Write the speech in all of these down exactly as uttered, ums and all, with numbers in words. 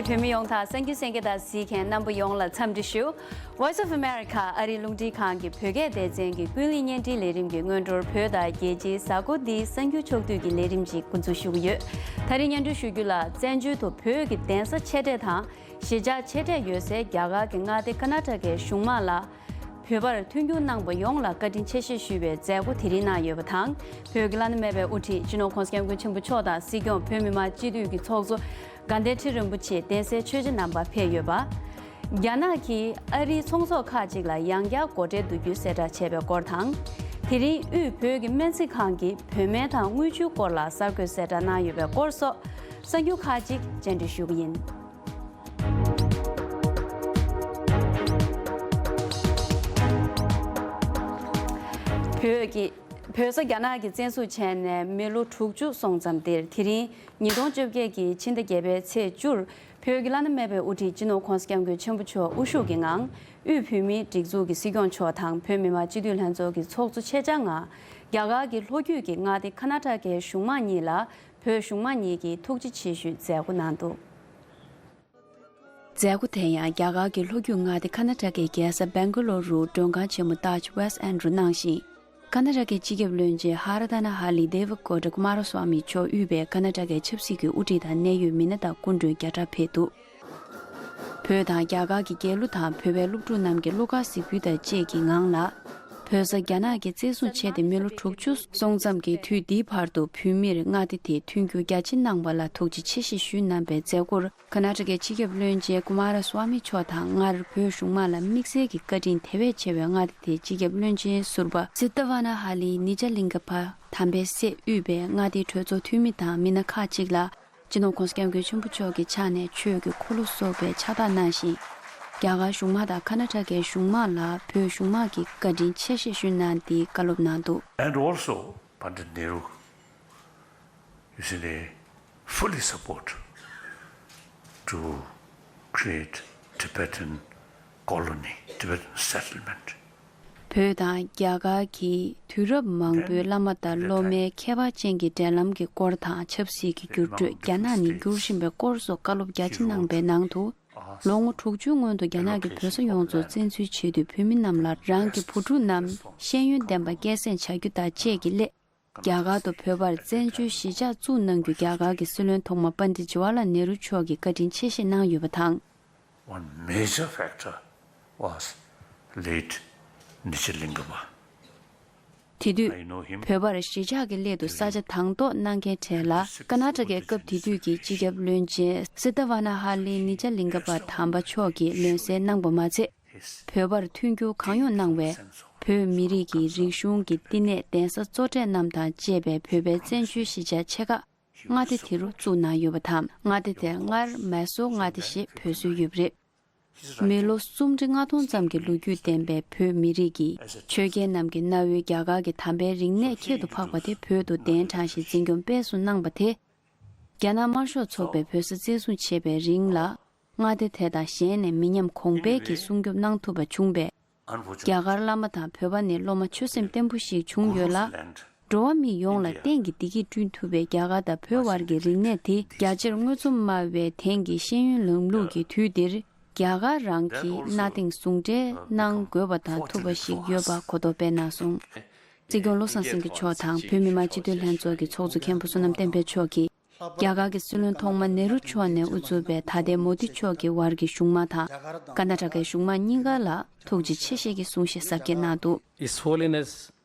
བོད་མི་ཡོངས་དང་གསར་འགྱུར་གསན་མཁན་དང་གཟིགས་མཁན་རྣམ་པ་ཡོངས་ལ་འཚམས་འདྲི་ཞུ། Voice of America ཨ་རིའི་རླུང་འཕྲིན་ཁང་གི་བོད་སྐད་སྡེ་ཚན་གྱི་ཀུན་གླེང་བརྙན་འཕྲིན་ལས་རིམ་གྱི་སྔོན་འགྲོར། བོད་དང་རྒྱལ་སྤྱིའི་གཟའ་འཁོར་འདིའི་གསར་འགྱུར་ཕྱོགས་བསྡུས་ཀྱི་ལས་རིམ་ཞིག་འགོ་འཛུགས་ཞུ་གི་ཡོད། ད་རེས་སྙན་སྒྲོན་ཞུ་རྒྱུ་ལ། བཙན་བྱོལ་དུ་བོད་ཀྱི་གདན་ས་ཆེ་གྲས་དང་གཞིས་ཆགས་ཆེ་གྲས་ཡོད་སའི་རྒྱ་གར་གྱི་མངའ་སྡེ་ཀར་ནཱ་ཊ་ཀའི་གཞུང་དམངས་ལ། བོད་པར་མཐུན་འགྱུར་གནང་བ་ཡོངས་ལ་བཀའ་དྲིན་ཆེ་ཞེས་ཞུས་པའི་མཛད་སྒོ་དེ་རིང་གནང་ཡོད་པ་དང་། བོད་ཀྱི་བླ་ན་མེད་པའི་དབུ་ཁྲིད་སྤྱི་ནོར་༸གོང་ས་༸སྐྱབས་མགོན་ཆེན་པོ་མཆོག་དང་སྲིད་སྐྱོང་། བོད་མི་མང་སྤྱི་འཐུས་ཀྱི་ཚོགས་གཙོ་དགའ་ལྡན་ཁྲི་རིན་པོ་ཆེ། གདན་སའི་ཆོས་རྗེ་རྣམ་པ་ཕེབས་ཡོད་པ། རྒྱ་ནག་གིས་ཨ་རིའི་ཚོང་ཟོག་ཁག་ཅིག་ལ་ཡང་བསྐྱར་སྒོ་ཁྲལ་བསྡུ་རྒྱུའི་གསལ་བསྒྲགས་བྱས་པའི་སྐོར་དང་། དེ་རིང་དབུས་བོད་ཀྱི་སྨན་རྩིས་ཁང་གིས་བོད་སྨན་དང་དངུལ་ཆུའི་སྐོར་ལ་གསར་འགོད་གསལ་བསྒྲགས་གནང་ཡོད་པའི་སྐོར་སོགས་གསར་འགྱུར་ཁག་ཅིག་བཅར་འདྲི་ཞུ་གི་ཡིན། བོད་ཀྱི། བོད་ས་རྒྱ་ནག་གིས་བཙན་བཟུང་བྱས་ནས་མི་ལོ་དྲུག་ཅུ་སོང་ཙམ་འདིར། དེ་རིང་ཉིས་སྟོང་བཅོ་བརྒྱད་ཀྱི་ཕྱི་ཟླ་བརྒྱད་པའི་ཚེས་བཅུར། བོད་ཀྱི་བླ་ན་མེད་པའི་དབུ་ཁྲིད་སྤྱི་ནོར་༸གོང་ས་༸སྐྱབས་མགོན་ཆེན་པོ་མཆོག་དབུ་བཞུགས་ཀྱི་ངང་། དབུས་བོད་མིའི་སྒྲིག་འཛུགས་ཀྱི་སྲིད་སྐྱོང་མཆོག་དང་བོད་མི་མང་སྤྱི་འཐུས་ལྷན་ཚོགས་ཀྱི་ཚོགས་གཙོ་ཆེད་བཅར་ངང་། རྒྱ་གར་གྱི་ལྷོ་རྒྱུད་ཀྱི་མངའ་སྡེ་ཀར་ནཱ་ཊ་ཀའི་གཞུང་མང་གཉིས་ལ། བོད་གཞུང་མང་གཉིས་ཀྱིས་ཐུགས་རྗེ་ཆེ་ཞུའི་མཛད་སྒོ་གནང་འདུག། མཛད་སྒོ་དེ་ཡང་རྒྱ་གར་གྱི་ལྷོ་རྒྱུད་མངའ་སྡེ་ཀར་ནཱ་ཊ་ཀའི་རྒྱལ་ས་སྦེང་ག་ལོར་རུ་མགྲོན་ཁང་ཆེན་མོ་ཏཱཇ་ཝེསྟ་ཨེན་རུ་གནང་ཞིང་། ཀར་ནཱ་ཊ་ཀའི་སྤྱི་ཁྱབ་བློན་ཆེན་ཧ་ར་ད་ན་ཧ་ལི་དེ་ཝ་ཀོ་ཏ་ཀུ་མཱ་ར་སུ་ཝཱ་མི་མཆོག་དབུས་པའི་ཀར་ནཱ་ཊ་ཀའི་ཆབ་སྲིད་ཀྱི་དབུ་ཁྲིད་དང་གནད་ཡོད་མི་སྣ་དང་སྐུ་མགྲོན་བརྒྱ་ཕྲག་ཕེབས་འདུག། བོད་དང་རྒྱ་གར་གྱི་རྒྱལ་གླུ་དང་བོད་པའི་སློབ་ཕྲུག་རྣམས་ཀྱི་གླུ་གར་གཟིགས་འབུལ་དང་བཅས་ཀྱི་ངང་ལ། བོད་ས་རྒྱ་ནག་གིས་བཙན་བཟུང་བྱས་ཏེ་མི་ལོ་དྲུག་ཅུ་སོང་ཙམ་གྱི་དུས་འདིའི་བར་དུ་བོད་མིར་མངའ་སྡེ་དེའི་མཐུན་འགྱུར་རྒྱ་ཆེ་གནང་བ་ལ་ཐུགས་རྗེ་ཆེ་ཞེས་ཞུས་གནང་བའི་མཛད་སྒོར། ཀར་ནཱ་ཊ་ཀའི་སྤྱི་ཁྱབ་བློན་ཆེན་ཀུ་མཱ་ར་སུ་ཝཱ་མི་མཆོག་དང་། སྔར་བོད་གཞུང་མང་ལ་དམིགས་བསལ་གྱི་བཀའ་དྲིན་དེ་བས་ཆེ་བའི་མངའ་སྡེ་དེའི་སྤྱི་ཁྱབ་བློན་ཆེན་ཟུར་པ་སི་ཏ་ཝ་ན་ཧ་ལི་ནི་ཇ་ལིང་ག་པ་དམ་པའི་སྲས་དབུས་པའི་མངའ་སྡེའི་གྲོས་ཚོགས་འཐུས་མི་དང་མི་སྣ་ཁག་ཅིག་ལ། སྤྱི་ནོར་༸གོང་ས་༸སྐྱབས་མགོན་ཆེན་པོ་མཆོག་གི་ཕྱག་ནས་ཆོས་ཀྱི་འཁོར་ལོ་སོགས་པའི་ཕྱག་རྟགས་གནང་ཞིང་། རྒྱ་གར་གཞུང་མང་དང་ཀར་ནཱ་ཊ་ཀའི་གཞུང་མང་ལ་བོད་གཞུང་མང་གིས་བཀའ་དྲིན་ཆེ་ཞེས་ཞུས་གནང་སྟེ་བཀའ་སློབ་གནང་འདུག། And also, Pandit Nehru is in a fully support to create Tibetan colony, Tibetan settlement. བོད་དང་རྒྱ་གར་གྱི་དུས་རབས་མང་པོའི་བླ་མ་དང་སློབ་མའི་ཁྱད་པར་ཅན་གྱི་འབྲེལ་ལམ་གྱི་སྐོར་དང་། ཆབ་སྲིད་ཀྱི་འགྱུར་འགྲོས་རྒྱ་ནག་ནས་འགྱུར་བཞིན་པའི་སྐོར་སོགས་བཀའ་སློབ་རྒྱ་ཆེ་གནང་པའི་ནང་དུ། ལོ་ངོ་དྲུག་ཅུའི་སྔོན་དུ་རྒྱ་ནག་གིས་བོད་ས་ཡོངས་རྫོགས་བཙན་འཛུལ་བྱེད་དུས། བོད་མི་རྣམས་ལ་རང་གི་བུ་ཕྲུག་རྣམས་ཤེས་ཡོན་ལྡན་པ་སྐྱེད་སྲིང་བྱ་རྒྱུ་དང་བཅས་ཀྱི་སླད། རྒྱ་གར་དུ་བོད་པར་བཙན་བྱོལ་གཞིས་ཆགས་བཙུགས་གནང་རྒྱུ་རྒྱ་གར་གྱི་སྲིད་བློན་ཐོག་མ་པཎྜི་ཏ་ཇི་ཝར་ལཱལ་ནེ་རུ་མཆོག་གིས་བཀའ་དྲིན་ཆེ་བཞེས་གནང་ཡོད་པ་དང་། One major factor was late Nijjhalingama. དེ་དུས། I know him. བོད་པར་གཞིས་ཆགས་ཀྱི་སླད་དུ་ས་ཆ་དང་ཐོག་གནང་མཁན་གྲས་ལ། ཀར་ནཱ་ཊ་ཀའི་སྐབས་དེ་དུས་ཀྱི་སྤྱི་ཁྱབ་བློན་ཆེན་སི་ཏ་ཝ་ན་ཧ་ལི་ནི་ཇ་ལིང་ག་པ་དམ་པ་མཆོག་གིས་ལོན་གསལ་གནང་པ་མ་ཚད། བོད་པར་མཐུན་འགྱུར་གང་ཡོང་གནང་བས། བོད་མི་རིགས་ཀྱི་རིག་གཞུང་གི་བསྟི་གནས་གདན་ས་གཙོ་གྲས་རྣམས་དང་བཅས་པའི་བོད་པའི་བཙན་བྱོལ་གཞིས་ཆགས་ཆེ་ཁག་མངའ་སྡེ་དེ་རུ་བཙུགས་གནང་ཡོད་པ་དང་། མངའ་སྡེ་དེར་སྔར་མེ་སོར་མངའ་སྡེ་ཞེས་འབོད་སྲོལ་ཡོད་པ་རེད། མི་ལོ་སུམ་ཁྲི་ལྔ་སྟོང་ཙམ་གྱི་ལོ་རྒྱུས་ལྡན་པའི་བོད་མི་རིགས་ཀྱི་ཆོས་རྒྱལ་རྣམས་ཀྱི་གནའ་བོའི་རྒྱ་གར་གྱི་དམ་པའི་རིག་གནས་ཁྱད་དུ་འཕགས་པ་དེ་བོད་དུ་གདན་དྲངས་ཤིང་འཛིན་སྐྱོང་སྤེལ་གསུམ་གནང་པ་དེ། རྒྱ་ནག་དམར་ཤོག་ཚོགས་པས་བོད་ས་བཙན་བཟུང་བྱས་པའི་རིང་ལ། མངའ་སྡེ་དེ་དང་གཞན་ནས་མི་ཉམས་གོང་འཕེལ་གྱིས་སྲུང་སྐྱོབ་གནང་ཐུབ་པ་བྱུང་བས། རྒྱ་གར་བླ་མ་དང་བོད་པ་ནི་སློབ་མ་ཆོས་སེམས་བརྟན་པོ་ཞིག་བྱུང་ཡོད་ལ། འགྲོ་བ་མི་ཡོངས་ལ་གཏན་གྱི་བདེ་སྐྱིད་བསྐྲུན་ཐུབ་པའི་རྒྱ་གར་དང་བོད་དབར་གྱི་རིག་གནས་དེ་རྒྱ་ཆེར་མངོན་སུམ་སྨྲ་བའི་དེང་གི་ཤེས་ཡོན་ལམ་ལུགས་ཀྱི་དུས་འདིར། རྒྱ་གར་རང་གིས་གནའ་དེང་ཟུང་འབྲེལ་གནང་དགོས་པ་དང་ཐུབ་པ་ཞིག་ཡོད་པ་གོ་རྟོགས་སྤེལ་གནང་སོང་། སྲིད་སྐྱོང་བློ་བཟང་སེང་གེ་མཆོག་དང་བོད་མི་མང་སྤྱི་འཐུས་ལྷན་ཚོགས་ཀྱི་ཚོགས་གཙོ་མཁན་པོ་བསོད་ནམས་བསྟན་འཕེལ་མཆོག་གིས། རྒྱ་གར་གྱི་སྲིད་བློན་ཐོག་མ་ནེ་རུ་མཆོག་ནས་དབུ་གཙོས་པའི་ད་ལྟའི་མོ་དི་མཆོག་གི་བར་གྱི་གཞུང་མང་དང་། ཀར་ནཱ་ཊ་ཀའི་གཞུང་མང་གཉིས་ཀ་ལ་ཐུགས་རྗེ་ཆེ་ཞེས་ཀྱི་གསུང་བཤད་གཟབ་རྒྱས་གནང་འདུག། His Holiness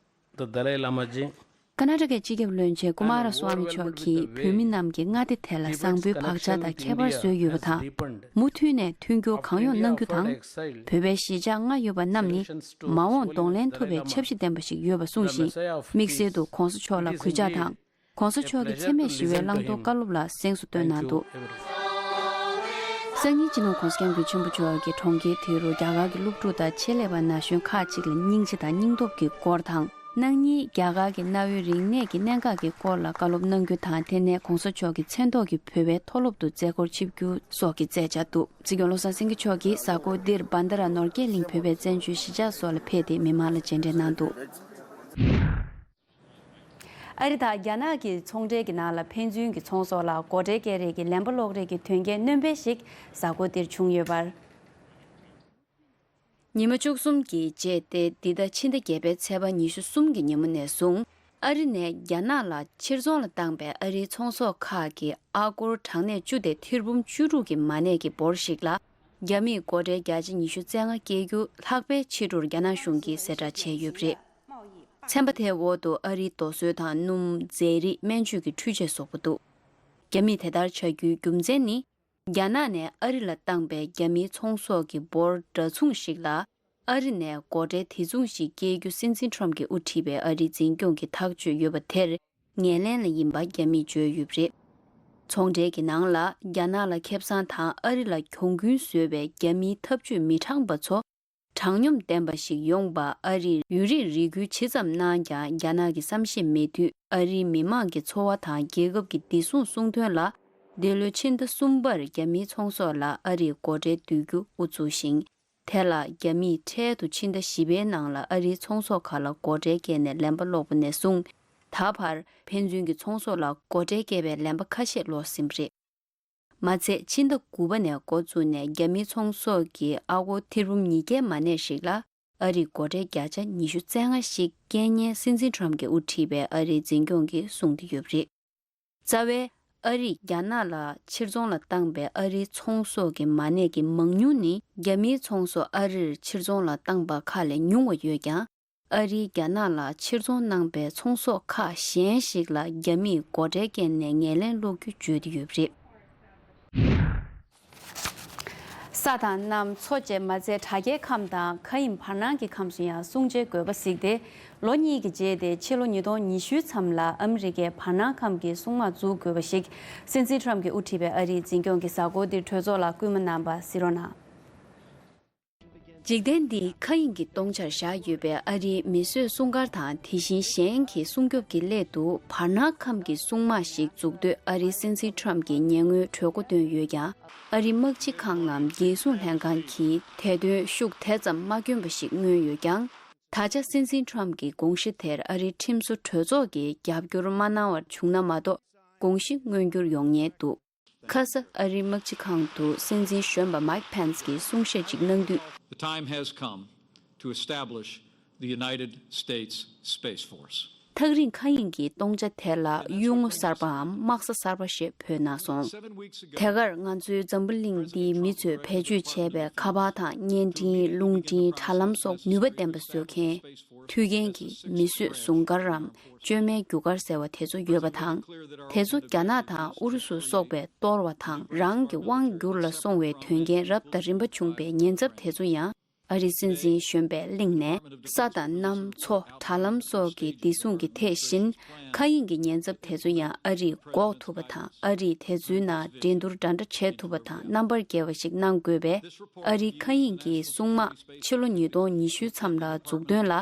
the Dalai Lama ji. ཀར་ནཱ་ཊ་ཀའི་སྤྱི་ཁྱབ་བློན་ཆེན་ཀུ་མཱ་ར་སུ་ཝཱ་མི་མཆོག་གིས་བོད་མི་རྣམས་ཀྱི་མངའ་སྡེ་དེ་ལ་བཟང་པོའི་བག་ཆགས་དང་ཁྱད་པར་བཟོས་ཡོད་པ་དང་། མུ་མཐུད་ནས་མཐུན་འགྱུར་གང་ཡོང་གནང་རྒྱུ་དང་། བོད་པའི་གཞིས་ཆགས་ལྔ་ཡོད་པ་རྣམས་ནི་མ་འོངས་གདོང་ལེན་ཐུབ་པའི་འཆར་གཞི་ལྡན་པ་ཞིག་ཡོད་པ་གསུངས་ཤིང་། དམིགས་བསལ་དུ་༸གོང་ས་མཆོག་ལ་གུས་ཕྱག་དང་། ༸གོང་ས་མཆོག་གི་འཚེ་མེད་ཞི་བའི་བླང་དོར་བཀའ་སློབ་ལ་གཟེངས་སུ་བསྟོད་གནང་འདུག། སང་ཉིན་སྤྱི་ནོར་༸གོང་ས་༸སྐྱབས་མགོན་ཆེན་པོ་མཆོག་གིས་གྲོང་ཁྱེར་དེ་རུ་རྒྱ་གར་གྱི་སློབ་ཕྲུག་དང་ཆེད་ལས་པ་ན་གཞོན་ཁག་ཅིག་ལ་སྙིང་རྗེ་དང་སྙིང་སྟོབས་ཀྱི་སྐོར་དང་། གནངས་ཉིན་རྒྱ་གར་གྱི་གནའ་བོའི་རིག་གནས་ཀྱི་གནད་འགག་གི་སྐོར་ལ་བཀའ་སློབ་གནང་རྒྱུ་དང་། དེ་ནས་༸གོང་ས་མཆོག་གི་མཚན་ཐོག་གི་བོད་པའི་མཐོ་སློབ་ཏུ་མཛད་སྒོར་ཆིབས་བསྒྱུར་སོགས་ཀྱི་མཛད་འཆར་འདུག། སྲིད་སྐྱོང་བློ་བཟང་སེང་གེ་མཆོག་གིས་གཟའ་འཁོར་འདིར་བན་དྷ་ར་ནོར་རྒྱས་གླིང་བོད་པའི་བཙན་བྱོལ་གཞིས་ཆགས་སོགས་ལ་ཕེབས་ཏེ་མི་མང་ལ་མཇལ་འཕྲད་གནང་འདུག། ཨ་རི་དང་རྒྱ་ནག་གི་ཚོང་འབྲེལ་གྱི་ནང་ལ་ཕན་ཚུན་གྱི་ཚོང་ཟོག་ལ་སྒོ་ཁྲལ་བཀལ་རེས་ཀྱི་ལན་པ་སློག་རེས་ཀྱི་དོན་རྐྱེན་སྣོན་པ་ཞིག་གཟའ་འཁོར་འདིར་བྱུང་ཡོད་པར། ཉི་མ་བཅུ་གསུམ་གྱི་རྗེས་ཏེ་འདི་ཟླ་ཕྱི་ཟླ་བརྒྱད་པའི་ཚེས་པ་ཉི་ཤུ་གསུམ་གྱི་ཉིན་མོ་ནས་བཟུང་ཨ་རི་ནས་རྒྱ་ནག་ལ་ཕྱིར་ཚོང་ལ་བཏང་པའི་ཨ་རིའི་ཚོང་ཟོག་ཁག་གི་ཨ་སྒོར་གྲངས་གནས་བཅུ་དེ་ཐེར་འབུམ་བཅུ་དྲུག་གི་མ་གནས་ཀྱི་འབོར་ཞིག་ལ་རྒྱ་མིས་སྒོ་ཁྲལ་བརྒྱ་ཆ་ཉི་ཤུ་རྩ་ལྔ་བཀལ་རྒྱུ་ལྷག་པའི་ཕྱི་དྲོར་རྒྱ་ནག་གཞུང་གིས་གསལ་བསྒྲགས་བྱས་ཡོད་པ་རེད། ཚན་པ་དེའི་འོག་ཏུ་ཨ་རིའི་རྡོ་སོལ་དང་སྣུམ། རྫས་རིགས། སྨན་བཅོས་ཀྱི་འཕྲུལ་ཆས་སོགས་པ་འདུག་རྒྱ་མིས་དེ་ལྟར་བྱ་རྒྱུའི་རྒྱུ་མཚན་ནི། རྒྱ་ནག་ནས་ཨ་རི་ལ་བཏང་པའི་རྒྱ་མིའི་ཚོང་ཟོག་གི་འབོར་འདྲ་མཚུངས་ཤིག་ལ། ཨ་རི་ནས་སྒོ་ཁྲལ་དེ་མཚུངས་ཤིག་བཀལ་རྒྱུ་སྲིད་འཛིན་ཁྲོམ་གྱིས་དབུ་ཁྲིད་པའི་ཨ་རིའི་འཛིན་སྐྱོང་གིས་ཐག་གཅོད་ཡོད་པ་དེར་ངོས་ལེན་ལ་ཡིན་པ་རྒྱ་མིས་བརྗོད་ཡོད་པ་རེད། ཚོང་འབྲེལ་གྱི་ནང་ལ་རྒྱ་ནག་ལ་ཁེ་བཟང་དང་ཨ་རི་ལ་གྱོང་གུན་བཟོས་པའི་རྒྱ་མིའི་ཐབས་ཇུས་མི་དྲང་པ་ཚོ། དྲང་སྙོམས་ལྡན་པ་ཞིག་ཡོང་བར་ཨ་རིར་ཡུན་རིང་རེ་སྐུལ་ཇི་ཙམ་གནང་ཀྱང་རྒྱ་ནག་གི་བསམ་ཤེས་མེད་དུས་ཨ་རིའི་མི་མང་གི་འཚོ་བ་དང་རྒྱལ་ཁབ་ཀྱི་བདེ་སྲུང་སྲུང་དོན་ལ། འདི་ལོའི་ཕྱི་ཟླ་གསུམ་པར་རྒྱ་མིའི་ཚོང་ཟོག་ལ་ཨ་རིས་སྒོ་ཁྲལ་བསྡུ་རྒྱུ་དབུ་བཙུགས་ཤིང་། དེ་ལ་རྒྱ་མིས་འཕྲལ་དུ་ཕྱི་ཟླ་བཞི་པའི་ནང་ལ་ཨ་རིའི་ཚོང་ཟོག་ཁག་ལ་སྒོ་ཁྲལ་བཀལ་ནས་ལན་པ་སློག་པ་ནས་བཟུང་། ད་བར་ཕན་ཚུན་གྱི་ཚོང་ཟོག་ལ་སྒོ་ཁྲལ་བཀལ་བའི་ལན་པ་ཁ་ཤས་སློག་ཟིན་པ་རེད། མ་ཚད་ཕྱི་ཟླ་དགུ་པ་ནས་འགོ་བཙུགས་ནས་རྒྱ་མིའི་ཚོང་ཟོག་གི་ཨ་སྒོར་ཐེར་འབུམ་ཉིས་བརྒྱའི་མ་གནས་ཤིག་ལ་ཨ་རིས་སྒོ་ཁྲལ་བརྒྱ་ཆ་ཉི་ཤུ་རྩ་ལྔ་ཞིག་བཀལ་མཁན་སྲིད་འཛིན་ཁྲོམ་གྱིས་དབུ་ཁྲིད་པའི་ཨ་རིའི་འཛིན་སྐྱོང་གིས་གསུངས་ཏེ་ཡོད་པ་རེད། རྩ་བའི་ཨ་རིས་རྒྱ་ནག་ལ་ཕྱིར་ཚོང་ལ་བཏང་པའི་ཨ་རིའི་ཚོང་ཟོག་གི་མ་གནས་ཀྱི་མང་ཉུང་ནི་རྒྱ་མིའི་ཚོང་ཟོག་ཨ་རིར་ཕྱིར་ཚོང་ལ་བཏང་པ་ཁག་ལས་ཉུང་བ་ཡོད་ཀྱང་། ཨ་རིས་རྒྱ་ནག་ལ་ཕྱིར་ཚོང་གནང་པའི་ཚོང་ཟོག་ཁག་གཞན་ཞིག་ལ་རྒྱ་མིས་སྒོ་ཁྲལ་བཀལ་ནས་ངོས་ལེན་སློག་རྒྱུ་བརྗོད་ཀྱི་ཡོད་པ་རེད། ས་དང་གནམ་མཚོ་བཅས་མ་ཚད་དྲ་རྒྱའི་ཁམས་དང་མཁའ་དབྱིངས་བར་སྣང་གི་ཁམས་སུ་ཡང་སྲུང་བྱའི་དགོས་པ་གཟིགས་ཏེ། ལོ་གཉིས་ཀྱི་རྗེས་ཏེ་ཕྱི་ལོ་ཉིས་སྟོང་ཉི་ཤུའི་མཚམས་ལ་ཨ་མི་རི་ཀའི་བར་སྣང་ཁམས་ཀྱི་སྲུང་དམག་འཛུགས་དགོས་པ་ཞིག་སྲིད་འཛིན་ཁྲོམ་གྱིས་དབུ་ཁྲིད་པའི་ཨ་རིའི་འཛིན་སྐྱོང་གིས་གཟའ་འཁོར་འདིར་གྲོས་ཚོགས་ལ་སྐུལ་མ་གནང་བ་གཟིགས་རོགས་གནང་། འཇིག་རྟེན་འདིའི་མཁའ་དབྱིངས་ཀྱི་སྟོང་ཆར་བཞག་ཡོད་པའི་ཨ་རིའི་མིས་བཟོས་སྲུང་སྐར་དང་དེ་བཞིན་གཞན་གྱི་སྲུང་སྐྱོབ་ཀྱི་སླད་དུ་བར་སྣང་ཁམས་ཀྱི་སྲུང་དམག་ཞིག་འཛུགས་འདོད་ཨ་རིའི་སྲིད་འཛིན་ཁྲོམ་གྱིས་ཉེ་སྔོན་གྲོས་འགོ་བཏོན་ཡོད་ཀྱང་། ཨ་རིའི་དམག་སྤྱི་ཁང་ངམ་རྒྱལ་སྲུང་ལྷན་ཁང་གིས་དེ་དོན་ཤུགས་དེ་ཙམ་མ་བསྐྱོན་པ་ཞིག་མངོན་ཡོད་ཀྱང་། ད་ཆ་སྲིད་འཛིན་ཁྲོམ་གྱི་དགོངས་གཞི་དེར་ཨ་རིའི་ཁྲིམས་བཟོ་གྲོས་ཚོགས་ཀྱིས་རྒྱབ་སྐྱོར་མ་གནང་བར་བྱུང་ན་མ་གཏོགས་དགོངས་གཞི་མངོན་འགྱུར་ཡོང་ཉེན་འདུག་ཁ་ས་ཨ་རིའི་དམག་སྤྱི་ཁང་དུ་སྲིད་འཛིན་གཞོན་པ་མའིག་ཕེན་སི་གིས་གསུང་བཤད་ཅིག་གནང་དུས། The time has come to establish the United States Space Force. ཐག་རིང་མཁའ་དབྱིངས་ཀྱི་སྟོང་ཆ་དེ་ལ་གཡུལ་ངོ་གསར་པའམ་དམག་ས་གསར་པ་ཞེས་འབོད་གནང་སོང་། དེ་གར་ང་ཚོའི་འཛམ་བུ་གླིང་འདིའི་མི་ཚོས་བེད་སྤྱོད་བྱས་པའི་ཁ་པར་དང་བརྙན་འཕྲིན། རླུང་འཕྲིན། དྲ་ལམ་སོགས་ནུས་པ་ལྡན་པ་བཟོ་མཁན། མཐུད་མཁན་གྱི་མིས་བཟོས་ཟུང་སྐར་རམ། བཅོས་མའི་རྒྱུ་སྐར་ཟེར་བ་དེ་ཚོ་ཡོད་པ་དང་། དེ་ཚོ་རྒྱ་ནག་དང་ཨུ་རུ་སུ་སོགས་པས་གཏོར་བ་དང་རང་གི་དབང་བསྒྱུར་ལ་སོང་བའི་དོན་རྐྱེན་རབ་དང་རིམ་པ་བྱུང་པའི་ཉེན་ཚབས་དེ་ཚོ་ཡང་ཨ་རིའི་སྲིད་འཛིན་གཞོན་པས་གླེང་ནས། ས་དང་གནམ་མཚོ་དྲ་ལམ་སོགས་ཀྱི་བདེ་སྲུང་གི་ཐད་བཞིན་མཁའ་དབྱིངས་ཀྱི་ཉེན་ཚབས་དེ་ཚོ་ཡང་ཨ་རིས་འགོག་ཐུབ་པ་དང་ཨ་རིས་དེ་ཚོའི་ནང་འགྲན་བསྡུར་འདྲ་འདྲ་བྱེད་ཐུབ་པ་དང་རྣམ་པར་རྒྱལ་བ་ཞིག་གནང་དགོས་པས། ཨ་རིའི་མཁའ་དབྱིངས་ཀྱི་སྲུང་དམག་ཕྱི་ལོ་ཉིས་སྟོང་ཉི་ཤུའི་མཚམས་ལ་འཛུགས་དོན་ལ།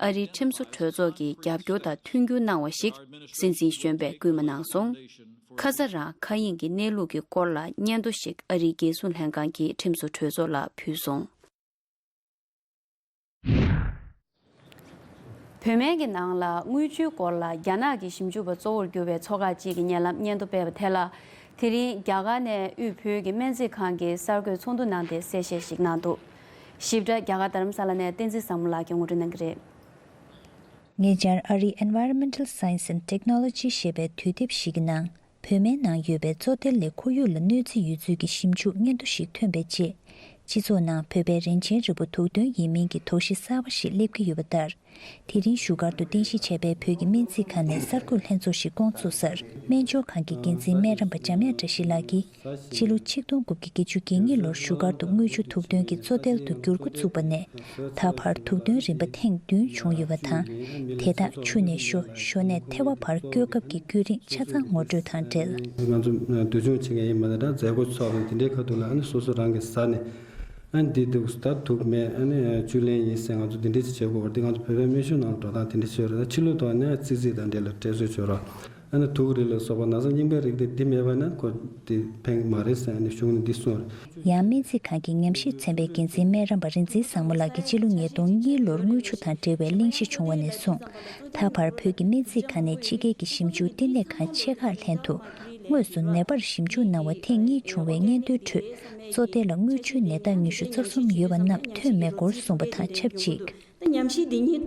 ཨ་རིའི་ཁྲིམས་བཟོ་གྲོས་ཚོགས་ཀྱིས་རྒྱབ་སྐྱོར་དང་མཐུན་འགྱུར་གནང་བ་ཞིག་སྲིད་འཛིན་གཞོན་པས་སྐུལ་མ་གནང་སོང་། ཁ་ས་རང་མཁའ་དབྱིངས་ཀྱི་གནས་ལུགས་ཀྱི་སྐོར་ལ་སྙན་ཐོ་ཞིག་ཨ་རིའི་རྒྱལ་སྲུང་ལྷན་ཁང་གིས་ཁྲིམས་བཟོ་གྲོས་ཚོགས་ལ་ཕུལ་སོང་། བོད་སྨན་གྱི་ནང་ལ་དངུལ་ཆུའི་སྐོར་ལ་རྒྱ་ནག་གི་ཞིབ་འཇུག་པ་གཙོ་བོར་གྱུར་པའི་ཚོགས་ཁག་ཅིག་གིས་ཉེ་ལམ་སྙན་ཐོ་སྤེལ་བ་དེ་ལ། དེ་རིང་རྒྱ་གར་ནས་དབུས་བོད་ཀྱི་སྨན་རྩིས་ཁང་གིས་གསར་འགོད་ཚོགས་འདུ་གནང་སྟེ་གསལ་བཤད་ཞིག་གནང་འདུག་ཞིབ་ཕྲ་རྒྱ་གར་རྡ་རམ་ས་ལ་ནས་བསྟན་འཛིན་བཟང་མོ་ལགས་ཀྱིས་ངོ་སྤྲོད་གནང་གི་རེད། ཉེ་ཆར་ཨ་རིའི་Environmental Science and Technology ཞེས་པའི་དུས་དེབ་ཞིག་གི་ནང་། བོད་སྨན་ནང་ཡོད་པའི་བཙོ་ཐལ་ལས་ཁོར་ཡུག་ལ་གནོད་འཚེ་ཡོད་ཚུལ་གྱི་ཞིབ་འཇུག་སྙན་ཐོ་ཞིག་ཐོན་པའི་རྗེས། སྤྱི་ཚོགས་ནང་བོད་པའི་རིན་ཆེན་རིལ་བུ་དུག་འདོན་ཡིན་མིན་གྱི་དོགས་གཞི་གསར་པ་ཞིག་སླེབས་ཀྱི་ཡོད་པ་ལྟར། དེ་རིང་བཞུགས་སྒར་དུ་རྟེན་གཞི་བྱས་པའི་བོད་ཀྱི་སྨན་རྩིས་ཁང་ནས་གསར་འགོད་ལྷན་ཚོགས་ཤིག་བསྐོང་ཚུགས་སར། སྨན་སྦྱོར་ཁང་གི་འགན་འཛིན་སྨན་རམས་པ་འཇམ་དབྱངས་བཀྲ་ཤིས་ལགས་ཀྱིས། ཕྱི་ལོ་ཆིག་སྟོང་དགུ་བརྒྱ་བརྒྱད་ཅུ་གྱ་གཉིས་ལོར་བཞུགས་སྒར་དུ་དངུལ་ཆུ་དུག་འདོན་གྱི་བཙོ་ཐལ་དུ་བསྒྱུར་འགོ་ཚུགས་པ་ནས། ད་བར་དུག་འདོན་རིམ་པ་ཐེངས་བདུན་བྱུང་ཡོད་པ་དང་། དེ་དག་ཆུ་ནས་ཞོ། ཞོ་ནས་ཐལ་བ་བར་བསྐྱོད་སྐབས་ཀྱི་བསྐྱོད་རིང་ཆ་ཚང་ངོ་སྤྲོད་དང་འབྲེལ། ང་ཚོ་འདུལ་སྦྱོང་བྱེད་མཁན་ཡིན་པ་ནས་ད་མཛད་སྒོ་ཚོགས་པའི་དེ་འདྲའི་ཁ་ཐུག་ལ་ཨ་ནི་སོ་སོ་རང་གིས་ཟ་ནས། ཨ་ནི་འདི་འདུག་ད་དུག་མེད། ཨ་ནི་བཅུད་ལེན་ཡིན་ཟེར་ང་ཚོ་འདི་འདྲ་ཞིག་བྱེད་དགོས་པ་འདི་ང་ཚོ་བོད་པའི་སྨན་གཞུང་ནང་ལ་འགྲོ་སྟངས་དེ་འདྲ་ཞིག་ཡོད་རེད། ད་ཕྱི་ལོགས་ཐོག་ནས་ཙི་ཙི་དང་འབྲེལ་ལ་སྤྲད་རྩོད་བྱོས་རོགས། ཨ་ནི་དུག་རིགས་ལ་སོགས་པ་ན་ཚ་སྙིང་པའི་རིགས་དེ་འདི་མེད་པ་ན་ཁོ་དེ་ཕན་གྱི་མ་རེད་ཟེར་ཨ་ནི་གཞུང་ནས་འདི་གསུངས་རེད། ཡང་སྨན་རྩིས་ཁང་གི་ཉམས་ཞིབ་ཚན་པའི་འགན་འཛིན་སྨན་རམས་པ་རིག་འཛིན་བཟང་མོ་ལགས་ཀྱིས་ཕྱི་ལོ་ཉིས་སྟོང་གཉིས་ལོར་དངུལ་ཆུ་དང་འབྲེལ་བའི་གླེང་གཞི་བྱུང་བ་ནས་བཟུང་། ད་བར་བོད་ཀྱི་སྨན་རྩིས་ཁང་ནས་ཕྱི་རྒྱལ་གྱི་ཞིབ་འཇུག་བསྟི་གནས་ཁང་ཆེ་ཁག་ལྷན་དུ། དངོས་སུ་ནད་པར་ཞིབ་འཇུག་གནང་བ་ཐེངས་གཉིས་བྱུང་བའི་སྙན་ཐོའི་ཁྲོད། བཙོ་ཐལ་ལ་དངུལ་ཆུའི་ནད་རྟགས་ཉི་ཤུ་རྩ་གསུམ་ཡོད་པ་རྣམས་ཐོན་མེད་སྐོར་གསུངས་པ་དང་ཆབས་ཅིག། ད་ཉམས་ཞིབ་འདི་ཉིད་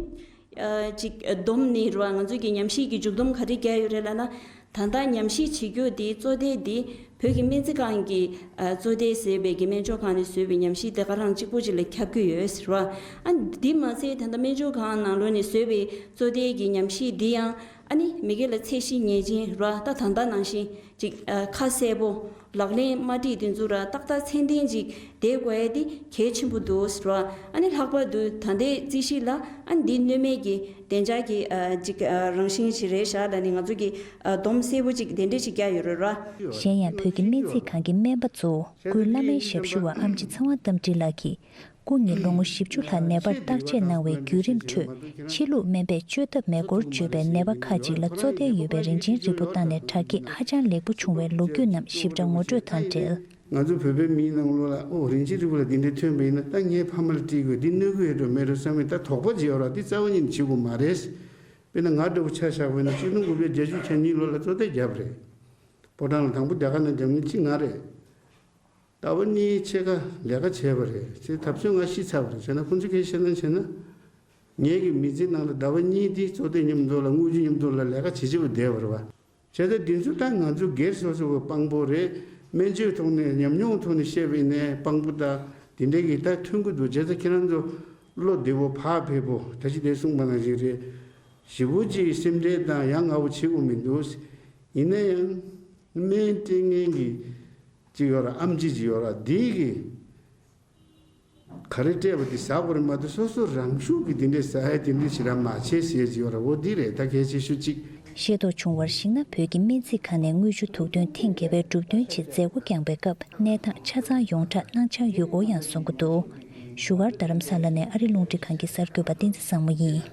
ཅིག་བསྡོམས་ནས་རེད་བ། ང་ཚོས་ཀྱི་ཉམས་ཞིབ་ཀྱི་མཇུག་བསྡོམས་ག་རེ་བརྒྱབ་ཡོད་རེད་ལབ་ན། ད་ལྟ་ཉམས་ཞིབ་བྱེད་རྒྱུ་འདི་བཙོ་ཐལ་འདི་བོད་ཀྱི་སྨན་རྩིས་ཁང་གི་བཙོ་ཐལ་ཟེར་བའི་གི་སྨན་སྦྱོར་ཁང་ནས་བཟོས་པའི་ཉམས་ཞིབ་དེ་ག་རང་གཅིག་པོ་ཅིག་ལ་ཁྱབ་ཀྱི་ཡོད་ཟེར་བ། ཨ་འདི་མ་ཚད་ད་ལྟ་སྨན་སྦྱོར་ཁང་ནང་ལོགས་ནས་བཟོས་པའི་བཙོ་ཐལ་གྱི་ཉམས་ཞིབ་འདི་ཡང་ཨ་ནི་མི་སྒེར་ལ་ཚད་གཞི་ངེས་ཅན་རེད་བ། ད་ད་ལྟ་ནང་བཞིན་ཅིག་ཁ་གསལ་པོ། ལག་ལེན་མ་སྒྲིག་དེ་ཚོ་ར་ཏག་ཏག་ཚད་ལྡན་ཅིག་བསྡད་དགོས་ཡ་དེ་གལ་ཆེན་པོ་འདུག་ཟེར་བ། ཨ་ནི་ལྷག་པར་དུ་ད་ལྟའི་རྩིས་གཞི་ལ་ཨ་ནི་འདི་གནོད་མེད་ཀྱི་བདེ་འཇགས་ཀྱི་ཨ་ཅིག་ཨ་རང་བཞིན་ཞིག་རེད་ཤག་ལབ་ནས་ང་ཚོ་གི་ཨ་སྡོམ་གསལ་པོ་ཅིག་དེ་འདྲས་ཞིག་བརྒྱབ་ཡོད་རེད་ར། གཞན་ཡང་བོད་ཀྱི་སྨན་རྩིས་ཁང་གི་སྨན་པ་གཙོ་བོ་སྐུའི་བླ་སྨན་ཞབས་ཞུ་བ་ཨེམ་ཆི་ཚེ་དབང་རྟ་མགྲིན་ལགས་ཀྱིས། སྐུ་ཉིད་ལོ་ངོ་བཞི་བཅུ་ལྷག་ནད་པར་བརྟག་དཔྱད་གནང་བའི་བརྒྱུད་རིམ་ཁྲོད། ཕྱི་ལུགས་སྨན་པས་བཅོས་ཐབས་མེད་སྐོར་བརྗོད་པའི་ནད་པ་ཁག་ཅིག་ལ་བཙོ་ཐལ་ཡོད་པའི་རིན་ཆེན་རིལ་བུ་བཏང་ནས་དྲག་སྐྱེད་ཧ་ཅང་ལེགས་པོ་བྱུང་བའི་ལོ་རྒྱུས་རྣམས་ཞིབ་ཕྲ་ངོ་སྤྲོད་དང་འབྲེལ། ང་ཚོ་བོད་པའི་མིའི་ནང་ལོགས་ལ་ཨོ་རིན་ཆེན་རིལ་བུ་ལ་འདི་འདྲའི་ཐོན་པ་ཡིན་ན་ད་ངའི་ཕ་མ་ལ་སྤྲད་དགོས། འདི་གནོད་ཀྱི་ཡོད་འགྲོ་མེད་འགྲོ་བསམ་པའི་ད་དོགས་པ་ཅིག་ཡོད་ར། འདི་རྩ་བ་ཉིད་ནས་བྱེད་དགོས་མ་རེད། དཔེར་ན་ང་འདྲ་བོ་ཆ་བཞག་པ་ཡིན་ན་གཅིག་སྟོང་དགུ་བརྒྱ་བརྒྱད་ཅུ་གྱ་གཉིས་ལོ་ལ་བཙོ་ཐལ་བརྒྱབ་རེད། ཕོ་བྲང་ལ་དང་པོ་རྒྱ་གར་ནང་རྒྱབ་མཁན་གཅིག་ང་རེད། ཟླ་བ་གཉིས་ཕྱེད་ཀ་ལས་ཀ་བྱས་པ་རེད། ཅེས་ཐབས་ཚུལ་ང་ཤི་ཚར་བ་རེད། བྱས་ན་ཁོང་ཚོས་སྐད་བཤད་ན་བྱས་ན། ངེད་ཀྱི་མི་ཚེ་ནང་ལ་ཟླ་བ་གཉིས་འདི་བཙོ་ཐལ་མཉམ་དུ་ལ་དངུལ་ཆུ་མཉམ་དུ་ལ་ལས་ཀ་བྱེད་བྱེད་པ་བསྡད་པ་རེད་བ། བྱས་ཙང་འདི་ཚོ་ད་ང་ཚོ་སྒེར་སོ་སོ་གི་དཔང་པོ་རེད། སྨན་བཅོས་ཐོག་ནས་ཉམས་མྱོང་ཐོག་ནས་བཤད་པ་ཡིན་ནའི་དཔང་པོ་ད་འདི་འདྲའི་གི་ད་ཐོན་གི་འདུག་བྱས་ཙང་ཁྱེད་རང་ཚོ་བློ་བདེ་བོ་བག་ཕེབས་པོ་ད་ཅི་དེ་གསུངས་པ་ནང་བཞིན་རེད། ཞེ་པོ་ཅིག་སེམས་ཁྲལ་དང་ཡ་ང་བོ་བྱེད་དགོས་མི་འདུག་ཡིན་ན་ཡང་སྨན་སྤྲད་མཁན་གྱི་ཅིག་ཡོད་ར། ཨེམ་ཆི་ཅིག་ཡོད་ར། འདི་གི་ག་རེ་སྤྲད་པ་དེ་ཟ་དགོས་རེད་མ་གཏོགས་སོ་སོ་རང་ཤུགས་ཀྱིས་དེ་འདྲས་ཟ་ཡ་དེ་འདྲས་ཞེ་དྲག་མ་བྱེད་ཟེར་ཅིག་ཡོད་ར། འོ་འདི་རེད་ད་གལ་ཆེ་ཤོས་གཅིག་ཤེས་རྟོགས་བྱུང་བར་གཞིགས་ན། བོད་ཀྱི་སྨན་རྩིས་ཁང་ནས་དངུལ་ཆུ་དུག་འདོན་ཐེངས་བརྒྱད་པའི་གྲུབ་དོན་ཆེད་མཛད་སྒོ་བསྐྱངས་པའི་སྐབས། གནས་སྟངས་ཆ་ཚང་ཡོངས་གྲགས་གནང་འཆར་ཡོད་སྐོར་ཡང་གསུང་གི་འདུག་བཞུགས་སྒར་རྡ་རམ་ས་ལ་ནས་ཨ་རི་རླུང་འཕྲིན་ཁང་གི་གསར་འགོད་པ་བསྟན་འཛིན་བཟང་མོ་ཡིན།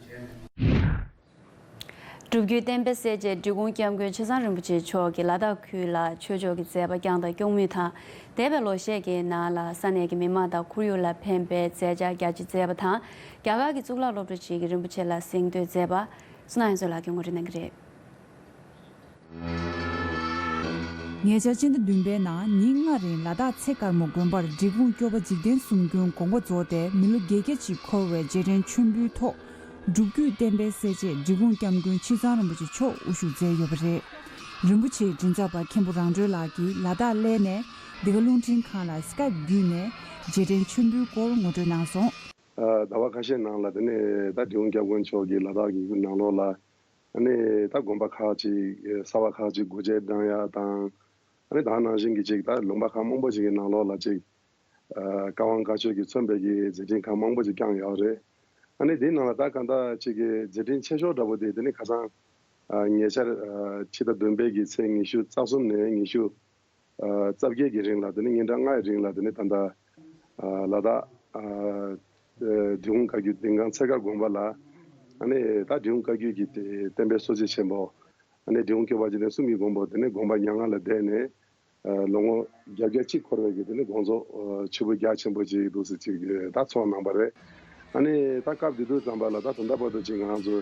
སྒྲུབ་བརྒྱུད་བསྟན་པའི་གསལ་བྱེད་འབྲི་གུང་སྐྱབས་མགོན་ཆེ་ཚང་རིན་པོ་ཆེ་མཆོག་གིས་ལ་དྭགས་ཁུལ་ལ་ཆོས་ཕྱོགས་ཀྱི་མཛད་པ་བསྐྱངས་དང་སྐྱོང་མུས་དང་། འདས་པའི་ལོ་ཤས་ཀྱི་ནང་ལ་ས་གནས་ཀྱི་མི་མང་དང་ཁོར་ཡུག་ལ་ཕན་པའི་མཛད་འཆར་རྒྱ་ཆེ་མཛད་པ་དང་། རྒྱ་གར་གྱི་གཙུག་ལག་སློབ་གྲྭ་ཞིག་གིས་རིན་པོ་ཆེ་ལ་གཟེངས་བསྟོད་མཛད་པ། བསོད་ནམས་ཡེ་ཤེས་ལགས་ཀྱིས་ངོ་སྤྲོད་གནང་གི་རེད། ཉེ་ཆར་སྤྱི་ཟླ་བདུན་པའི་ནང་ཉིན་ལྔ་རིང་ལ་དྭགས་ཚེ་དཀར་མོ་དགོན་པར་འབྲི་གུང་སྐྱོབ་པ་འཇིག་རྟེན་གསུམ་མགོན་དགོངས་པ་རྫོགས་ཏེ་མི་ལོ་བརྒྱད་བརྒྱ་ཅིག་འཁོར་བའི་རྗེས་དྲན་མཆོད་འབུལ་ཐོག་སྒྲུབ་བརྒྱུད་བསྟན་པའི་གསལ་བྱེད་འབྲི་གུང་སྐྱབས་མགོན་ཆེ་ཚང་རིན་པོ་ཆེ་མཆོག་དབུ་བཞུགས་མཛད་ཡོད་པ་རེད། རིན་པོ་ཆེའི་མགྲིན་ཚབ་པ་མཁན་པོ་རང་གྲོལ་ལགས་ཀྱིས་ལ་དྭགས་གླེ་ནས་འདི་ག་རླུང་འཕྲིན་ཁང་ལ་སི་ཀའེབ་བརྒྱུད་ནས་རྗེས་དྲན་མཆོད་འབུལ་སྐོར་ངོ་སྤྲོད་གནང་སོང་། ཟླ་བ་ཁ་ཤས་ནང་ལ་དེ་ནས་ད་འབྲི་གུང་སྐྱབས་མགོན་མཆོག་གིས་ལ་དྭགས་ཀྱི་ནང་ལོགས་ལ། ཨ་ནི་ད་དགོན་པ་ཁག་ཅིག་གསར་བ་ཁག་ཅིག་སྒོ་འབྱེད་གནང་ཡ་དང་། ཨ་ནི་ད་ནང་བཞིན་གྱི་ཅིག་ད་ལུང་པ་ཁག་མང་པོ་ཞིག་གི་ནང་ལོགས་ལ་ཅིག་ཨ་བཀའ་དབང་བཀའ་ཆོས་ཀྱིས་མཚོན་པའི་གི་མཛད་འཕྲིན་ཁག་མང་པོ་ཞིག་བསྐྱངས་ཡོད་རེད། ཨ་ནི་དེའི་ནང་ལ་ད་གང་ལྟར་ཅིག་གི་མཛད་འཕྲིན་ཆེ་ཤོས་འདྲ་པོ་དེ་དེ་ནི་ཁ་སང་ཨ་ཉེ་ཆར་ཨ་ཕྱི་ཟླ་བདུན་པའི་གི་ཚེས་ཉི་ཤུ་རྩ་གསུམ་ནས་ཉི་ཤུ་ཨ་རྩ་བརྒྱད་ཀྱི་རིང་ལ་དེ་ནི་ཉིན་གྲངས་ལྔའི་རིང་ལ་དེ་ནི་ད་ལྟ་ཨ་ལ་དྭགས་ཨ་འབྲི་གུང་བཀའ་བརྒྱུད་ལྡིང་ཁང་ཚེ་དཀར་དགོན་པ་ལ་ཨ་ནི་ད་འབྲི་གུང་བཀའ་བརྒྱུད་ཀྱི་བསྟན་པའི་གཙོ་བྱེད་ཆེན་པོ་ཨ་ནི་འབྲི་གུང་སྐྱོབ་པ་འཇིག་རྟེན་གསུམ་གྱི་མགོན་པོ་དེ་ནི་དགོངས་པ་མྱ་ངན་ལས་འདས་ནས་ཨ་ལོ་ངོ་བརྒྱད་བརྒྱ་གཅིག་འཁོར་བའི་གི་དེ་ནི་དགོངས་རྫོགས་ཨ་མཆོད་འབུལ་རྒྱ་ཆེན་པོ་ཅིག་འདུག་སེ་ཅིག་ད་ཚོགས་གནང་བ་རེད། ཨ་ནི་ད་སྐབས་དེ་དུས་ཙམ་པ་ལ་ད་ད་ལྟ་བར་དུ་ཅིག་ང་རང་ཚོ་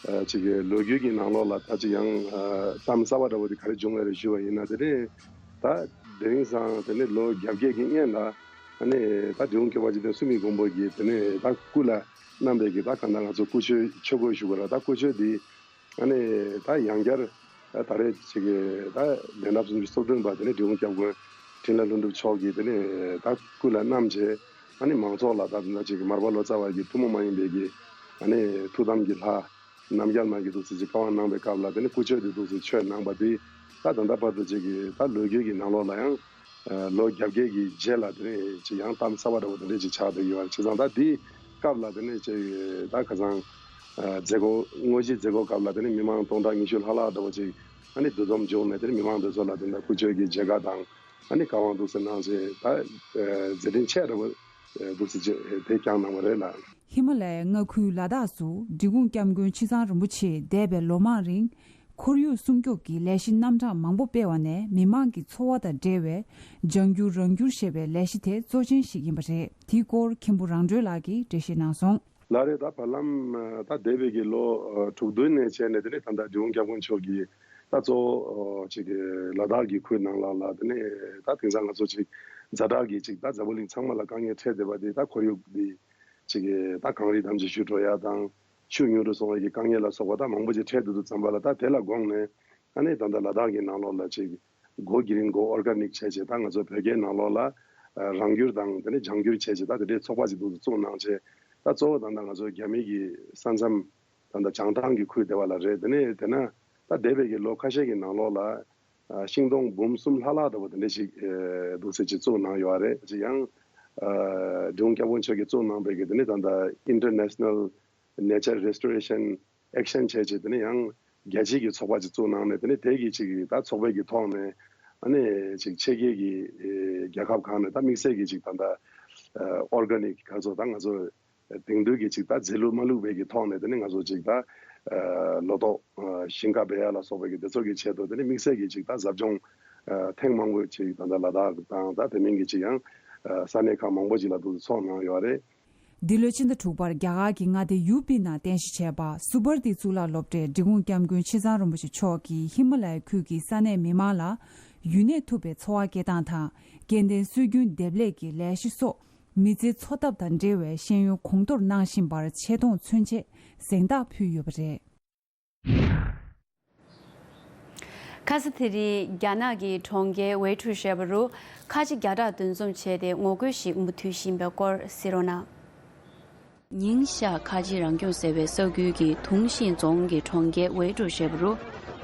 ཨ་ཅིག་ལོ་རྒྱུས་ཀྱི་ནང་ལོགས་ལ་ད་ཅིག་ཡང་ཨ་གཏམ་གསར་བ་འདྲ་བོ་དེ་ག་རེ་བྱུང་བ་རེད་ཞུ་བ་ཡིན་ན། དེ་ནི་ད་དེ་རིང་སང་དེ་ནི་ལོ་བརྒྱད་བརྒྱ་གི་སྔན་ལ་ཨ་ནི་ད་འབྲི་གུང་སྐྱོབ་པ་འཇིག་རྟེན་གསུམ་གྱི་མགོན་པོ་གིས་དེ་ནི་ད་སྐུ་ལ་བསྣམས་པའི་གི་ད་གང་ལྟར་ང་ཚོ་སྐུ་མཆོད་ཆོས་གོས་ཞུ་དགོས་ར། ད་སྐུ་མཆོད་འདི་ཨ་ནི་ད་ཡང་བསྐྱར་ད་ད་རེས་ཅིག་གི་ད་ལན་གྲངས་སུམ་ཅུ་སོ་བདུན་པ་དེ་ནི་འབྲི་གུང་སྐྱབས་མགོན་འཕྲིན་ལས་ལྷུན་གྲུབ་མཆོག་གིས་དེ་ནི་ད་སྐུ་ལ་བསྣམས་བྱས་ཨ་ནི་མང་ཚོགས་ལ་ད་ད་ཅིག་གི་མར་པ་ལོ་ཙཱ་བ་གི་ཐུན་མོང་མ་ཡིན་པའི་གི་ཨ་ནི་ཐུགས་དམ་གྱི་ལྷ་རྣམ་རྒྱལ་མ་གི་འདུག་སེ་ཅིག་བཀའ་དབང་གནང་བའི་སྐབས་ལ་དེ་ནི་སྐུ་མཆོད་དེ་འདུག་སེ་མཆོད་གནང་བ་དེ་ད་ད་ལྟ་བར་དུ་ཅིག་གི་ད་ལོ་རྒྱུས་ཀྱི་ནང་ལོགས་ལ་ཡང་ལོ་བརྒྱད་བརྒྱ་གི་རྗེས་ལ་དེ་ནས་ཅིག་ཡང་གཏམ་གསར་བ་འདྲ་བོ་དེ་འདྲས་ཅིག་ཆགས་བསྡད་ཡོད་རེད། བྱས་ཙང་ད་འདིའི་སྐབས་ལ་དེ་ནས་ཅིག་ད་ཁ་སང་མཛད་སྒོ་དངོས་གཞིའི་མཛད་སྒོ་སྐབས་ལ་དེ་ནས་མི་མང་སྟོང་ཕྲག་ཉི་ཤུ་ལྷག་ལྷག་འདྲ་བོ་ཅིག་ཨ་ནི་འདུ་འཛོམས་བྱུང་ནས་དེ་ནས་མི་མང་དེ་ཚོ་ལ་དེ་འདྲ་སྐུ་མཆོད་ཀྱི་མཇལ་ཁ་དང་ཨ་ནི་བཀའ་དབང་འདུག་སེ་གནང་བྱས་ད་མཛད་འཕྲིན་ཆེ་འདྲ་བོ་འདུག་སེ་བྱས་དེ་བསྐྱངས་གནང་བ་རེད་ལགས། ཧི་མ་ལ་ཡའི་མངའ་ཁུལ་ལ་དྭགས་སུ་འབྲི་གུང་སྐྱབས་མགོན་ཆེ་ཚང་རིན་པོ་ཆེས་འདས་པའི་ལོ་མང་རིང་ ཁོར་ཡུག་སྲུང་སྐྱོབ་ཀྱི་ལས་གཞི་རྣམ་གྲངས་མང་པོ་སྤེལ་བ་ནས་མི་དམངས་ཀྱི་འཚོ་བ་དང་འབྲེལ་བའི་ལྗང་བསྒྱུར་རང་བསྒྱུར་ཞེས་པའི་ལས་གཞི་དེ་གཙོ་ཆེན་ཞིག་ཡིན་པ་རེད། དེའི་སྐོར་མཁན་པོ་རང་གྲོལ་ལགས་ཀྱིས་འགྲེལ་བཤད་གནང་སོང་། ལགས་རེད། ད་བར་ལམ་ད་འདས་པའི་གི་ལོ་དྲུག་བདུན་ནས་བྱས་ནས་དེ་ནས་ད་ལྟ་འབྲི་གུང་སྐྱབས་མགོན་མཆོག་གིས་ད་གཙོ་བོ་ཅིག་ལ་དྭགས་ཀྱི་ཁུལ་ནང་ལོགས་ལ་དེ་ནས་ད་དེང་སང་ང་ཚོ་ཅིག་ཛ་དྲག་གི་ཅིག་ད་འཛམ་བུ་གླིང་ཚང་མ་ལ་དཀའ་ངལ་འཕྲད་བསྡད་པ་དེ་ད་ཁོར་ཡུག་འདི་ཅིག་ད་གངས་རི་ཐམས་ཅད་ཞུ་འགྲོ་ཡ་དང་ཆུ་ཉུང་རུ་སོང་བའི་གི་དཀའ་ངལ་ལ་སོགས་པ་ད་མང་པོ་ཅིག་འཕྲད་བསྡད་འདུག་བསམ་པ་ལ། ད་དེ་ལ་དགོངས་ནས་ཨ་ནི་ད་ལྟ་ལ་དྭགས་ཀྱི་ནང་ལོགས་ལ་ཅིག་Go Green Go Organic བྱས་བྱས་ད་ང་ཚོ་བོད་སྐད་ནང་ལོགས་ལ་ཨ་རང་བསྒྱུར་དང་དེ་ནས་ལྗང་བསྒྱུར་བྱས་བྱས་ད་དེ་འདྲའི་ཚོགས་པ་ཅིག་འདུག་བཙུགས་གནང་བྱས། ད་གཙོ་བོ་ད་ལྟ་ང་ཚོ་རྒྱ་མི་གི་ས་མཚམས་ད་ལྟ་བྱང་ཐང་གི་ཁུལ་དེ་བ་ལ་རེད། དེ་ནས་དེ་ན་ད་འདས་པའི་གི་ལོ་ཁ་ཤས་ཀྱི་ནང་ལོགས་ལ་ཨ་ཤིང་སྡོང་འབུམ་གསུམ་ལྷག་ལྷག་འདྲ་བོ་དེ་འདྲ་ཞིག་ཨེ་འདུག་སེ་ཅིག་བཙུགས་གནང་ཡོད་རེད། ཅིག་ཡང་ཨ་འབྲི་གུང་སྐྱབས་མགོན་མཆོག་གིས་བཙུགས་གནང་པའི་གི་དེ་ནས་ད་ལྟ་International Nature Restoration Action བྱས་བྱས་དེ་ནས་ཡང་རྒྱལ་སྤྱི་གི་ཚོགས་པ་ཅིག་བཙུགས་གནང་ནས་དེ་ནས་དེ་གི་ཅིག་ད་ཚོགས་པའི་གི་ཐོག་ནས་ཨ་ནི་ཅིག་ཕྱི་རྒྱལ་གྱི་ཨེ་རྒྱལ་ཁབ་ཁག་ནས་ད་དམིགས་བསལ་གྱི་ཅིག་ད་ལྟ་ཨ་Organic ག་ཚོད་ད་ང་ཚོ་དེང་དུས་ཀྱི་ཅིག་ད་རྫས་ལུད་མ་བླུགས་པའི་གི་ཐོག་ནས་དེ་ནས་ང་ཚོ་ཅིག་ད་ཨ་ལོ་ཏོག་ཨ་ཞིང་ཁ་འབད་ཡ་ལ་སོགས་པའི་གི་དེ་ཚོ་གི་ཆེད་དུ་དེ་ནས་དམིགས་བསལ་གྱི་ཅིག་ད་ཟབ་སྦྱོང་ཨ་ཐེངས་མང་པོ་ཅིག་ད་ལྟ་ལ་དྭགས་དང་ད་དེ་མིན་གྱི་ཅིག་ཡང་ཨ་ས་གནས་ཁག་མང་པོ་ཅིག་ལ་འདུག་ཚོགས་གནང་ཡོད་རེད། འདི་ལོའི་ཕྱི་ཟླ་དྲུག་པར་རྒྱ་གར་གྱི་མངའ་སྡེ་ཡུ་པི་ནང་རྟེན་གཞི་བྱས་པ་སུ་བར་ཏི་གཙུག་ལག་སློབ་གྲྭའི་འབྲི་གུང་སྐྱབས་མགོན་ཆེ་ཚང་རིན་པོ་ཆེ་མཆོག་གིས་ཧི་མ་ལ་ཡའི་ཁུལ་གྱི་ས་གནས་མི་མང་ལ་ཡུན་གནས་ཐུབ་པའི་འཚོ་བ་སྐྱེལ་སྟངས་དང་སྐྱེ་ལྡན་སྲོལ་རྒྱུན་འདེབས་ལས་ཀྱི་ལས་གཞི་སོགས། མི་ཚེའི་འཚོ་ཐབས་དང་འབྲེལ་བའི་ཤེས་ཡོན་གོང་མཐོར་གནང་བཞིན་པར་ཆེ་མཐོང་མཚོན་ཆེད་གཟེངས་རྟགས་ཕུལ་ཡོད་པ་རེད། ཁ་ས་དེ་རིང་རྒྱ་ནག་གི་གྲོང་ཁྱེར་ཝེ་ཁྲུ་ཞེས་པ་རུ་ཁ་ཆེ་བརྒྱ་ཕྲག་འདུ་འཛོམས་བྱས་ཏེ་ངོ་རྒོལ་ཞིག་མུ་མཐུད་བཞིན་པའི་སྐོར་གཟིགས་རོགས་གནང་། ཉིན་ཤར་ཁ་ཆེ་རང་སྐྱོང་ཟེར་བའི་ས་ཁུལ་གྱི་དུང་ཤིང་རྫོང་གི་གྲོང་ཁྱེར་ཝེ་ཁྲུ་ཞེས་པ་རུ།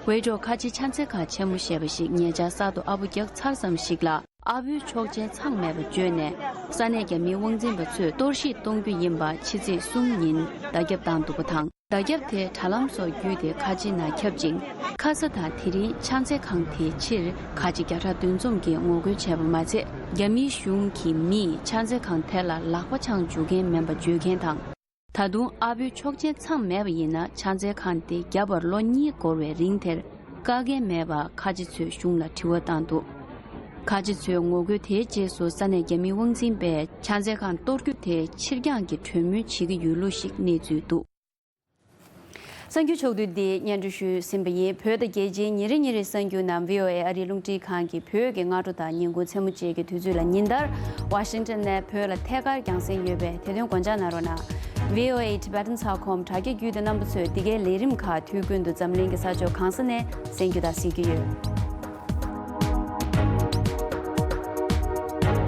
ཝེ་ཁྲུ་ཁ་ཆེ་ཕྱག་འཚལ་ཁང་ཆེན་མོ་ཞེས་པ་ཞིག་ཉེ་ཆར་གསར་དུ་ཨ་ཕོ་རྒྱག་ཚར་ཙམ་ཞིག་ལ། ཨ་ཕོའི་ཆོག་མཆན་ཚང་མེད་པ་བརྗོད་ནས་ས་གནས་རྒྱ་མིའི་དབང་འཛིན་པ་ཚོས་གཏོར་བཤིག་གཏོང་རྒྱུ་ཡིན་པ་ཕྱི་ཚེས་གསུམ་ཉིན་བརྡ་ཁྱབ་བཏང་འདུག་པ་དང་། བརྡ་ཁྱབ་དེ་དྲ་ལམ་སོགས་བརྒྱུད་དེ་ཁ་ཆེ་ནང་ཁྱབ་ཅིང་། ཁ་ས་དང་དེ་རིང་ཕྱག་འཚལ་ཁང་དེའི་ཕྱིར་ཁ་ཆེ་བརྒྱ་ཕྲག་འདུ་འཛོམས་ཀྱིས་ངོ་རྒོལ་བྱས་པ་མ་ཚད། རྒྱ་མིའི་གཞུང་གི་མིས་ཕྱག་འཚལ་ཁང་དེ་ལ་ལག་པ་འཆང་འཇུག་མཁན་མིན་པ་བརྗོད་མཁན་དང་། ད་དུང་ཨ་ཕོའི་ཆོག་མཆན་ཚང་མེད་པ་ཡིན་ན་ཕྱག་འཚལ་ཁང་དེ་བརྒྱབ་པར་ལོ་གཉིས་འགོར་བའི་རིང་དེར་བཀག་འགན་མེད་པར་ཁ་ཆེ་ཚོས་གཞུང་ལ་དྲི་བ་བཏང་འདུག་ཁ་ཆེ་ཚོའི་ངོ་རྒོལ་དེའི་རྗེས་སུ་ས་གནས་རྒྱ་མིའི་དབང་འཛིན་པས་ཕྱག་འཚལ་ཁང་གཏོར་རྒྱུ་དེ་ཕྱིར་འགྱངས་ཀྱི་གྲོས་མོལ་བྱེད་ཀྱི་ཡོད་ལུགས་ཤིག་གནས་ཚུལ་འདུག་གསར་འགྱུར་ཕྱོགས་བསྡུས་འདི་སྙན་སྒྲོན་ཞུས་ཟིན་པ་ཡིན། བོད་དང་རྒྱལ་སྤྱིའི་ཉིན་རེ་ཉིན་རེའི་གསར་འགྱུར་རྣམས་བྷི་ཨོ་ཨེ་ཨ་རིའི་རླུང་འཕྲིན་ཁང་གི་བོད་ཀྱི་སྔ་དྲོ་དང་ཉིན་གུང་མཚན་མོ་བཅས་ཀྱི་དུས་ཚོད་ལ་ཉིན་ལྟར་ཝ་ཤིང་ཊོན་ནས་བོད་ལ་ཐད་ཀར་རྒྱང་སྲིང་ཡོད་པས་དེ་དོན་དགོངས་འཇགས་གནང་རོགས་གནང་། V O A Tibetans dot com དྲ་རྒྱ་བརྒྱུད་དེ་རྣམ་པ་ཚོས་འདི་གའི་ལས་རིམ་ཁག་དུས་ཀུན་ཏུ་འཛམ་གླིང་གི་ས་ཕྱོགས་གང་ས་ནས་གསན་རྒྱུ་དང་གཟིགས་རྒྱུ་ཡོད།